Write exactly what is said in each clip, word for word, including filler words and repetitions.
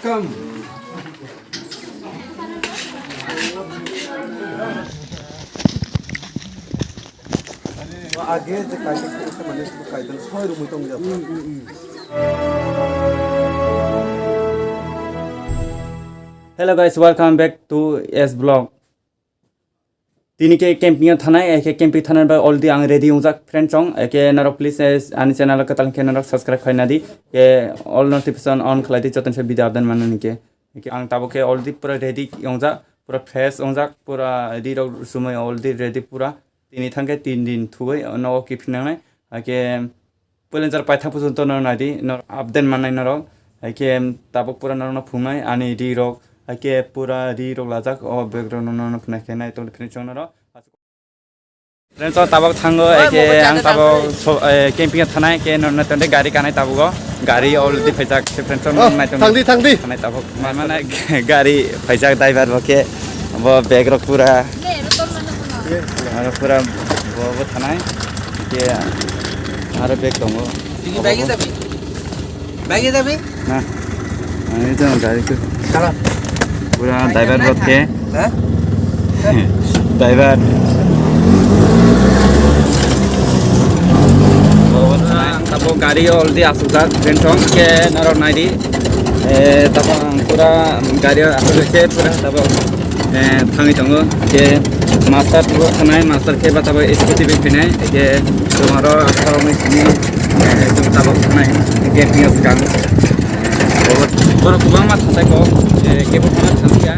Welcome. Age je kaisa khe mane soi rwmwi tong jak. Hello guys, welcome back to S Vlog. Tini khe camping o thanai, eke camping thanai ba already ang ready wngjak friend chong, eke norok please, eh, ani channel o kwtal khe norok subscribe khaina di, ke all notification on khlai di, joto se video update manani khe. Eke ang tabuk khe already pura ready wngjak, pura fresh wngjak, pura ri rok sumui already ready pura. Tini thang khe tin din thugui nogo kiphinangnai, eke Puilanjara paithak puisu to norok naidi, norok update mannai norok. Haikhe tabuk pura norokno phungnai ani ri rok, haikhe pura ri rok lajak o bag rok no norokno phunai khe nai tongdi friend chong norok. Friend chong tabuk thango, haikhe ang tabuk so, eh, camping o thanai, haikhe norokno tongdi gari kanai tabugo. Gari already phaijak, se friend chong nai tongdi. Thangdi, thangdi. Thanai tabuk. Mane gari phaijak driver bo khe, bo bag rok pura. Aro pura bo, bo thanai. Khe aro bag tongo. Tini bagi jabi? Bagi jabi? Na. Ani to gari ko. Pura driver bo khe. Ha? Driver. Bo thanai. Tabo gari already asukjak, friend chong khe norok naidi. Eh, tabo ang pura gari asuk khe pura tabo. Eh, thangwi tongo, khe master bo thanai, master khe ba tabo scooty bai phinai, khe tomaro khoroknwi simi, eh, tabo thanai, khe pinga swkang. Borok kwbangma thangtai kok, eh, kebo phano thangya,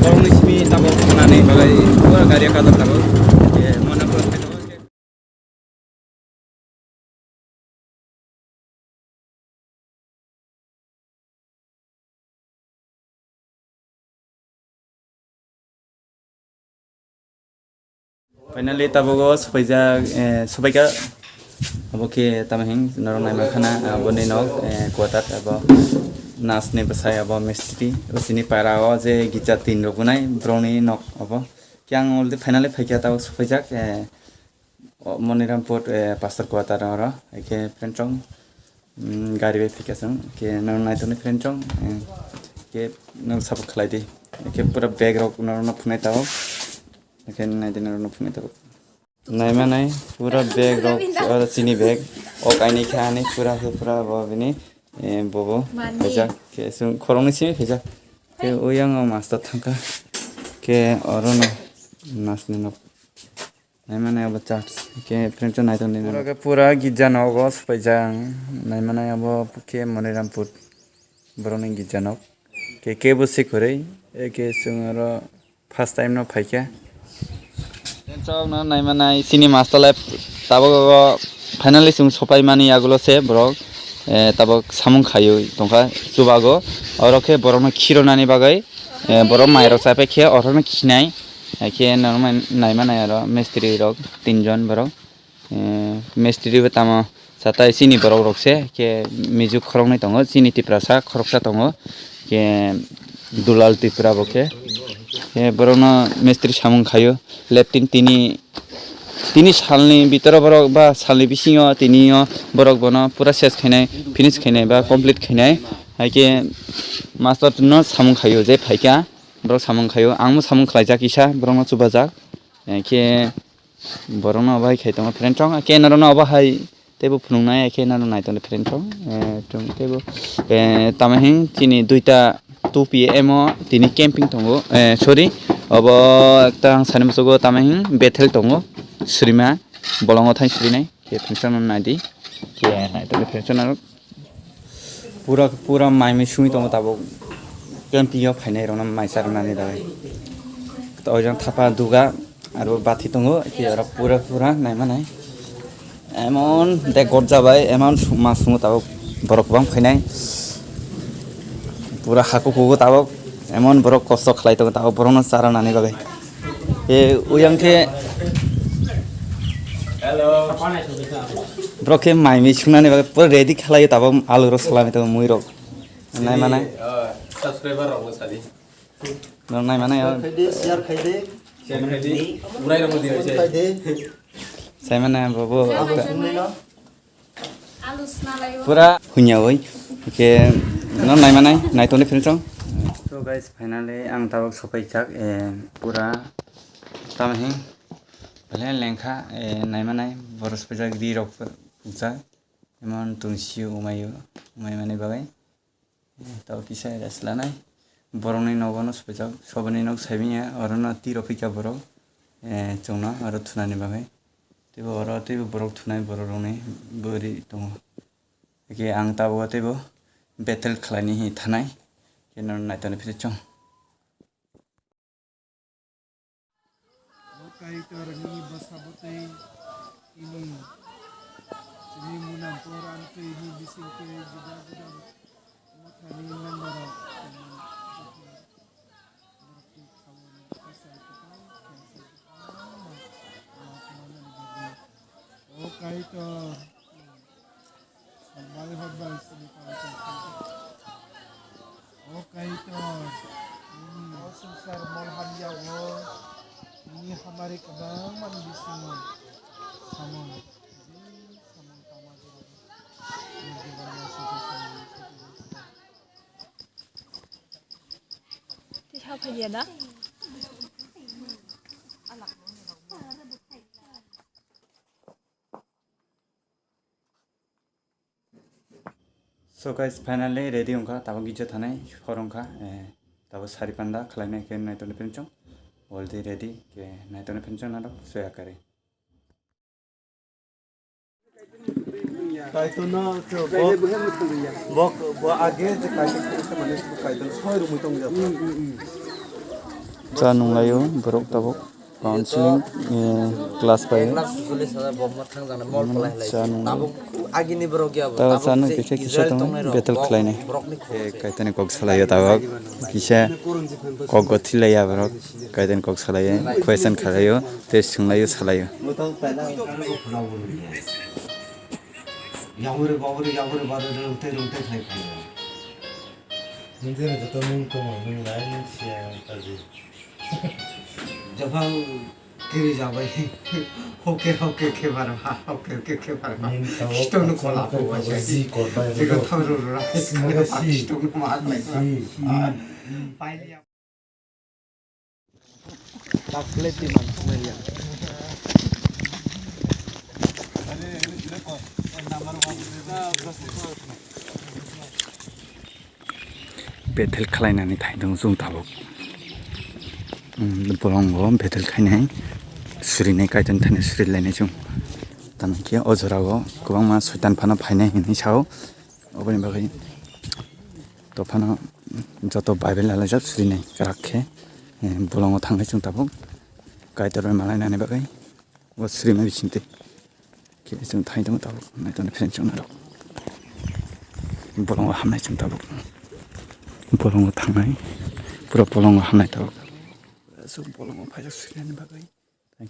borokni simi tabo thangnani bagwi pura gari o kajak tabuk, eh, mona pura thangwi tongo. Finally, tabuk o sophaijak, eh, sophaikha. Abo khe tamo hing norok naima khana, aboni nok, eh, quarter, abo nasni bwsai, abo mistri, o chini para o je gija tin rok wnai, borokni nok abo. Khe ang already finally phaikha, tabuk sophaijak, eh, O Monirampur, eh, pastor quarter oro, haikhe friend chong, mm, gari bai phikha chwng, haikhe norok naitokni friend chong, eh, haikhe norok support khlai di, haikhe pura bag rok norokno phunai tabuk, haikhe naidi norokno phunai tabuk. Naima nai pura bag rok, oro chini bag, o kainwi kha ani pura khe pura bo bini, eh, bobo phaijak, khe chwng khoroknwi simi phaijak, khe uyang o master thangkha, khe orono nasni nok. Naimani abo church khe friend chong naitongdi. Pura khe pura gija nogo sophaijak ang. Naimani abo khe Monirampur borokni gija nok. Khe kebo se kwrwi, eke chwng oro first time no phaikha. Friend chong no naimanai chini master life tabuk finally chwng sopaimani yagulo se borok, eh, tabuk samung khaiwi tongkha chubago. Oro khe borokno khironani bagwi, eh, borok mairok chapai khe orono khinai. Haikhe norok naima nai aro mistri rok tinjon borok. Eh, mistri bo tamo satai chini borok rok se, khe mijuk khoroknwi tongo, chini tiprasa khoroksa tongo, khe dulal tripura bo khe. Khe borokno mistri samung khaio, leptin tini, tini salni bitoro borok ba salni bisingo tini o borok bono pura ses khainai, finish khainai ba complete khainai. Haikhe master no samung khaio je phaikha. Borok samung khaio, ang bo samung khlaijak kisa, borokno chubajak. Eh, khe borokno obo hai khai tongo friend chong, khe norokno obo hai teibo phunuknai, khe norok nai tongdi friend chong. Eh, chwng teibo, eh, tamo hing chini duita two P M o tini camping tongo, eh, sorry, obo ekta ang sani muchugo tamo hing Bethel tongo, Srima, bolongo thang srinai, khe friend chong no naidi, khe nai tongdi friend chong no. Pura, pura mai mui sungwi tongo tabuk. Camping o phainai rokno mai cha rwnani bagwi. To oijang thapa duga aro bathi tongo, khe oro pura, pura naimanai. Emon de gorja bai, emon sungma sungo tabuk borok kwbang phainai. Pura haku kugo tabuk, emon borok kosto khlai tongo tabuk borokno cha rwnani bagwi. E, uyang khe. Hello. Bro khe mai mi sungnani bagwi pura ready khlai tabuk alu rok salami tabuk mui rok. Nai manai. Chini, uh, subscriber rok no sadi. Nai manai. Subscribe khai di, share khai di. Share khai di. Urai rok di. Khai di. Sai manai bobo. Alu sungnai no. Pura hunya oi. Ke No naimanai, naitoni philchong. So guys, finally ang tabuk sopaijak, eh, pura tamhi belai lengkha, eh, naimanai boros paijak ri rok pukjak, emon tungsi umaio, umai mani bagwi. Eh, tabuk kisa rest lanai. Borokni nogo no sopaijak, soboni nog saimiya, oro no tiro phikya borok, eh, chwngno aro thunani bagwi. Teibo oro teibo borok thunai borok rokni bwrwi tongo. Hake ang tabuk teibo battle khlaini hi thanai. Khe no naitoni philchong. O Kaitor, nini bwsa bwtwi ini chini munam por amtwi ini bisingtwi juda juda mothani member rok tongmani borokni khaui bwsai kwtal khe se kwbangma lab manani bagwi. O Kaitor, Hambai hambai sini para tongthai. O Kaitor, nini o swngchar mol hamya o, nini hamari kwbangma ni bisingo samung, samung tangma jora. Tisa phaiya da? So guys, finally ready wngkha, tabuk gija thanai hor wngkha, eh, tabuk sari panda khlainai khe naitoni philchong, already ready khe naitoni philchong narok soya kari. Kaitorno bo, bo, bo age je Kaitor khe mane Kaitor soi rwmwi tong jak. Cha nunglaio borok tabuk. Counseling, eh, class bai. Ek lakh sucholish hajar bomma thangjaknai mol. Mane phalai halai cha se. Nung. Tabuk agini borok ya bo. Tabuk cha nung je kisa kisa Israel tong tongnai rok, betel khlainai. Borokni khobor. Eh, se. Kaitani kok salaio tabuk. Kisa kok go thilaiya borok. Kaitani kok salaio. Question khalaio. Tei swnglaio salaio. Yabori babori yabori bado rungte rungte khlai khlaio. Nung jeno joto mung tongo, nung lai nung siya kaji. Jabang kiri jabai. Hoke hoke khe barma, hoke hoke khe barma. Ning tawo Kistonu kola ko zi ko bai. Jega thaw ro ra. Kistonu ma lai. Pai liya. Dakhwlai twi mansukmaya. Bethel khlainani thai tongo chwng tabuk. Bolongo Bethel khainai surinai, Kaitorni thani surilainai chwng. Tamokhe o jorao kwbangma soitan phano phainai hinwi sao. Oboni bagwi to phano joto Bible alaijak surinai kwrak khe, eh, bolongo thangnai chwng tabuk Kaitor bai malainani bagwi o surimani bisingtwi khe chwng thai tongo tabuk naitoni friend chwng narok bolongo hamnai chwng tabuk bolongo thangnai pura bolongo hamnai tabuk aswk bolongo phaijak surinani bagwi.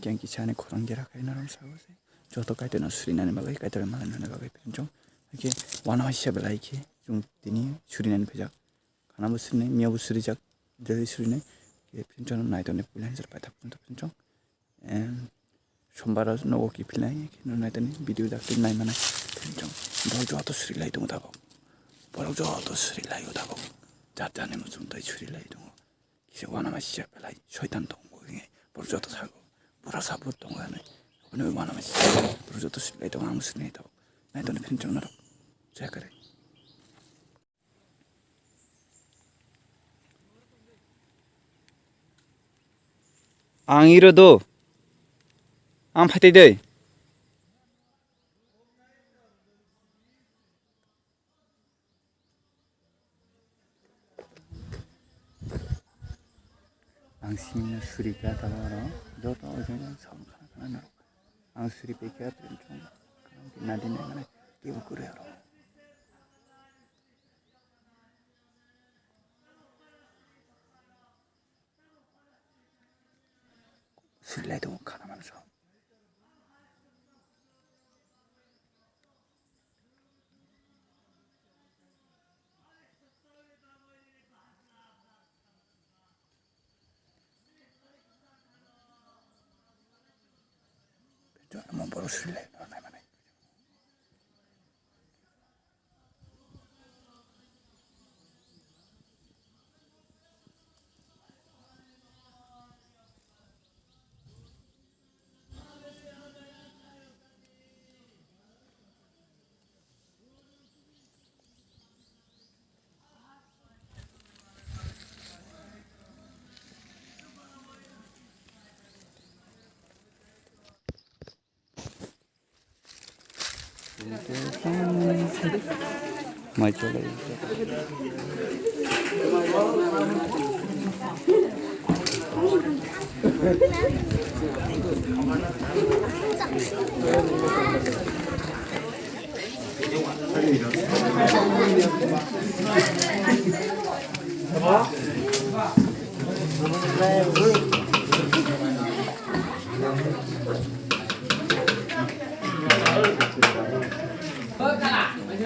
Tei kisa ani khorang gera khe norok sabo se. Joto Kaitorno surinani bagwi, Kaitor malainani bagwi phinjong. Hakhe uanamasya belai khe chwng tini surinani phaijak. Khana bo surinai, miya bo surijak, dress surinai. Khe phinjong naitoni puila hinjar paithak phinjong. Em, sombar o nogo kiphilnai, khe naitoni video dakti nai manai phinjong. Borok joto surilai tongo tabuk. Borok joto surilai o tabuk. Jat jani muchung tei surilai tongo. Kisa uanamasya belai soitan tongo hwnwi borok joto sago. Borok support tongo hwnwi. Aboni uanamasya borok joto swlai tongo, ang swlai tongo. Naitoni phinjong norok. Jai kare. Ang iro do. Ang phaitwi dei. Ang sini suri kha tamo aro joto ojone sam khana khana narok. Ang suri pai kha tren chong nadi nai mane kebo kore aro. Suri lai tongo khana mano sam. Omo borok suri lai no nai manai. Mai cholai.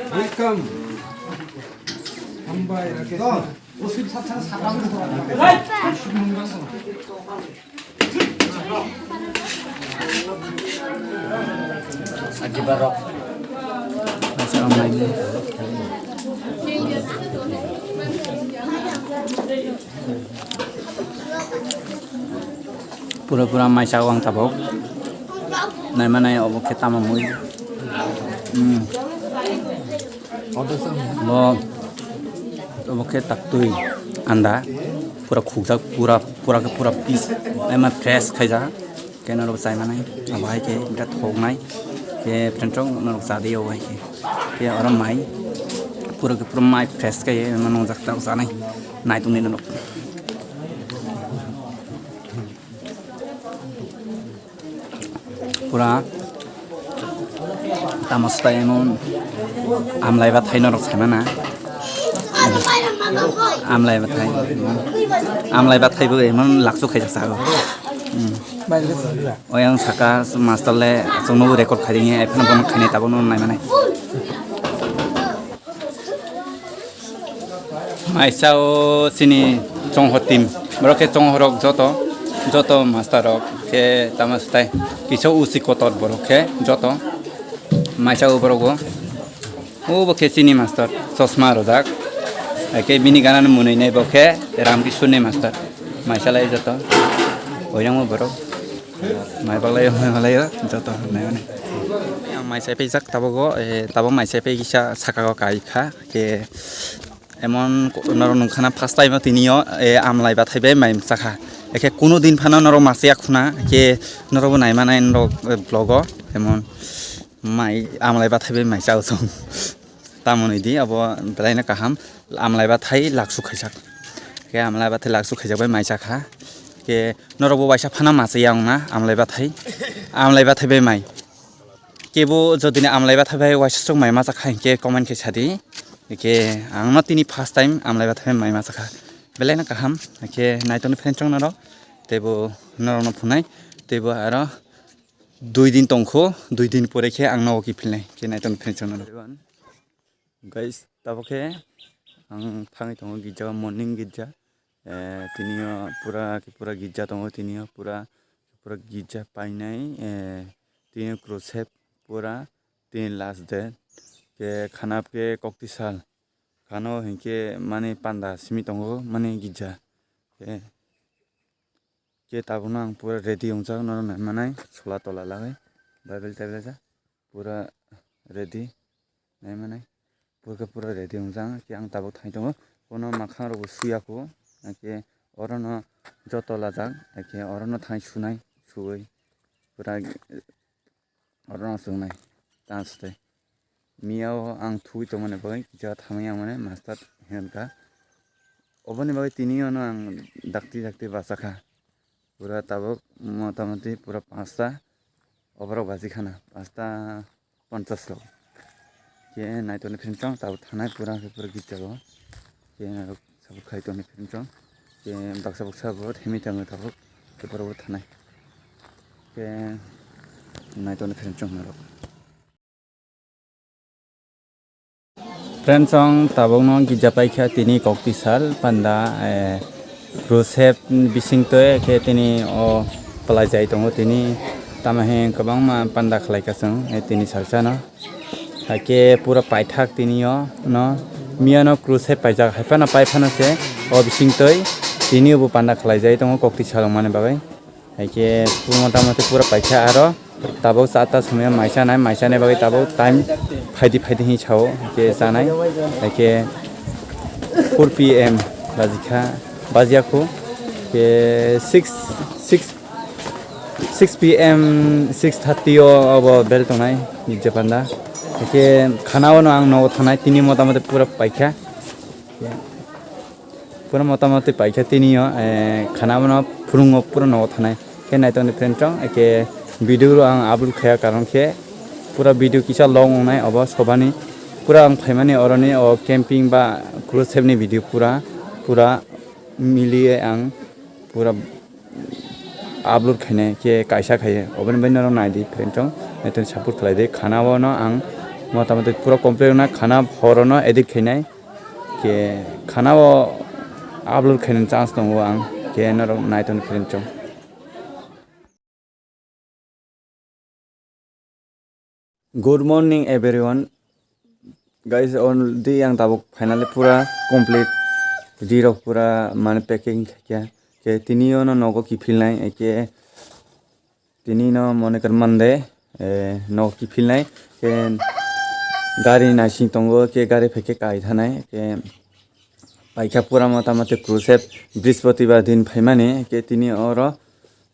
Welcome. Hambai Rakesh. Pura pura maisa o ang tabok. Naimanai obo khe tamo mui. Hmm. Bo, obo khe taktwi anda, pura khukjak, pura, pura khe pura peace, ema fresh khaijak, khe norok chai manai, abo hai khe birat thoknai, khe friend rok norok cha di obo hai khe, khe oro mai, pura khe pura mai fresh khe ema nwngjak ta chanai, nai tongni norok. Pura tamo swtai emon amlai bathai norok saimana. Amlai bathai. Amlai bathai bo emon laksu khaijak sago. Hmm. Oyang saka master le chwngno record khaidingya, ephano bono khainai tabukno naimanai. Maisa o chini chongho team, borok khe chongho rok joto, joto master rok khe tamo swtai kisa usi kotor borok khe joto maisa o borok o. O bo khe chini master chosma rwjak, hai khe bini gana ni mwnwi nai bo khe Ramkishore ni master, maisa lai joto, oyang o borok. Mai baglaio, mai baglaio, joto naimani. Ang mai chai paijak tabogo, eh, tabo mai chai pai kisa saka o kai kha, ke emon ko-, norok nungkha na first time o tini o, eh, amlai bathai bai mai chakha. Eke kuno din phano norok masiya khuna, ke norok bo naimanai norok, eh, vlog o, emon mai amlai bathai bai mai chao song. Tamoni di abo belaino kaham, amlai bathai laksu khaijak. Ke amlai bathai laksu khaijak bai mai chakha. Ke norok bo waisa phano machaya wngna amlai bathai. Amlai bathai bai mai. Kebo jodi ni amlai bathai bai waisa chuk mai ma chakha hinkhe comment khe sadi. Ke ang no tini first time amlai bathai bai mai ma chakha. Belaino kaham. Ke naitoni friend chong norok. Teibo norok no phunai. Teibo aro dui din tongkho, dui din pore khe ang nogo kiphilnai. Ke naitoni friend chong norok. Guys, tabuk khe ang thangwi tongo girja o, morning girja. Eh, tini o pura, pura girja tongo, tini o pura, pura girja painai, eh, tini o crusade pura, tini last day. Ke khana khe kokti sal. Khano hinkhe mani panda simi tongo, mani girja. Ke Ke tabukno ang pura ready wngjak, norok naimanai sola tola lagwi Bible tebelajak pura ready naimanai pura khe pura ready wngjak. Ke ang tabuk thangwi tongo, kono mwkhang rokbo suya kho, ke orono joto lajak, ke orono thangwi sunai suwi pura. Oro no chwngnai, tans tei. Miya o ang thugwi tongmani bagwi kisa thamwi ang mane master hinkha. Oboni bagwi tini o no ang dakti dakti bachakha. Pura tabuk motamoti pura panchta oborok baji khana, panchta ponchas rok. Khe naitoni phimchong tabuk thanai pura khe pura gitjago. Khe narok sabuk khai toni phimchong. Khe baksa baksa bo themi tangwi tabuk khe pura bo thanai. Khe naitoni friendsong narok. Friendsong tabukno gija paikha tini kokti sal panda, eh, Joseph bisingtwi khe tini o palai jai tongo tini tamo he kwbangma panda khlaikha chwng, eh, tini salsano. Haikhe pura paithak tini o no miyano crusade paijak, haiphano paiphano se o bisingtwi tini bo panda khlaijai tongo kokti salwngmani bagwi. Haikhe motamoti pura paikha aro tabuk chata somoi maisa nai, maisa nai bagwi tabuk time phaidi phaidi hinwi sao, haikhe chanai, haikhe four P M bajikha, bajiyakhu, haikhe six, six six P M, six thirty o obo bell tongnai girja panda. Khe khana o no ang nogo thanai, tini motamoti pura paikha. Pura motamoti paikha tini o, eh, khana o no phurungo pura nogo thanai. Khe naitoni friend chong, khe video ro ang upload khaya karon khe pura video kisa long wngnai obo sobani. Pura ang phaimani oroni o camping ba cruise ship ni video pura, pura miliye ang pura upload khainai khe kaisa khaiye. Oboni bai norok naidi friend chong, naitoni support khlaidi. Khana o no ang motamoti pura complete na khana horo no edit khainai. Khe khana o upload khainani chance tongo ang, khe norok naitoni friend chong. Good morning everyone. Guys, already ang tabuk finally pura complete. Ready rok pura mane packing khaikha. Khe tini o no nogo kiphilnai, khe tini no mone kar Monday, eh, nogo kiphilnai. Khe gari naising tongo, khe gari phaikhe kai thanai. Khe paikha pura motamoti cruise ship Brihaspatibar din phaimani, khe tini oro,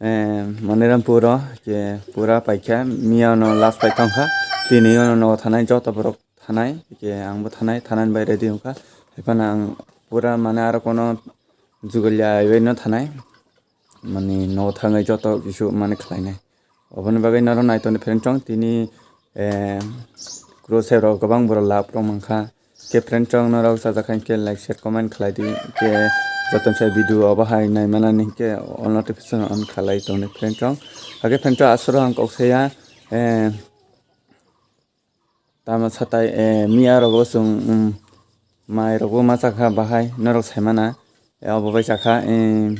eh, Monirampur o, khe pura paikha, miya no last pai tongkha, tini o no nogo thanai, joto borok thanai, khe ang bo thanai, thanani bai ready wngkha, haiphano ang pura mane aro kono jugalia aiwi no thanai. Mani nogo thangwi joto kisu mani khlainai. Oboni bagwi norok naitoni friend chong tini, eh, cruise ship rok kwbang borok love rok mankha. Khe friend chong norok chajakha hinkhe like, share, comment khlaidi. Khe jotono sai video obo hai naimanani hinkhe all notification on khlai tongni friend chong. Hakhe friend chong aswk ang kok saya, eh, Tamo satai, eh, miya rogo chwng, um, mai rogo ma chakha bahai norok saimana, eh, obo bai chakha, eh,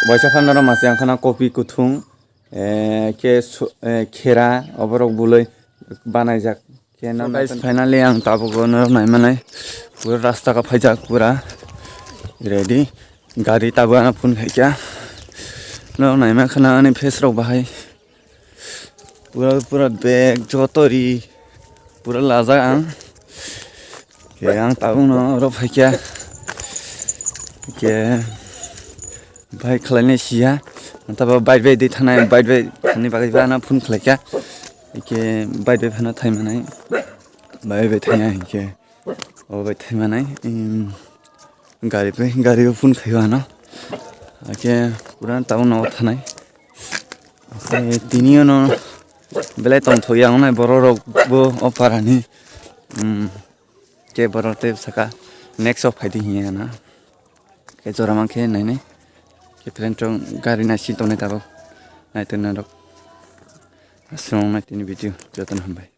waisa phan norok masa wngkhana kopi kuthung, eh, khe su-, eh, khera oborok bwlwi banaijak. Khe no guys, finally ang tabuk norok naimanai pura rasta ka phaijak pura ready, gari tabuk ano phone khaikha norok naimakhana ani face rok bahai. Pura, pura bag, joto ri, pura lajak ang. Khe ang tabuk no oro phaikha. Khe bike khlainai siya. Tabo bike bai di thanai, bike bai thani bagwi ba ano phone khlaikha. Khe bike bai phano thaimanai. Bike bai thaina hinkhe. Obo bai thaimanai, em, gari bai, gari o phone khaio ano. Hakhe pura tabuk nogo thanai. Hakhe tini ono belai tongthok ya wngnai borok rok bo o para ni. Em, khe borok tei saka next o phaidi hinya na. Khe jora mankhe nainai. Khe friend rok gari naising tongnai tabuk. Naitwi norok. Aswk wngnai tini video. Jotono hambai.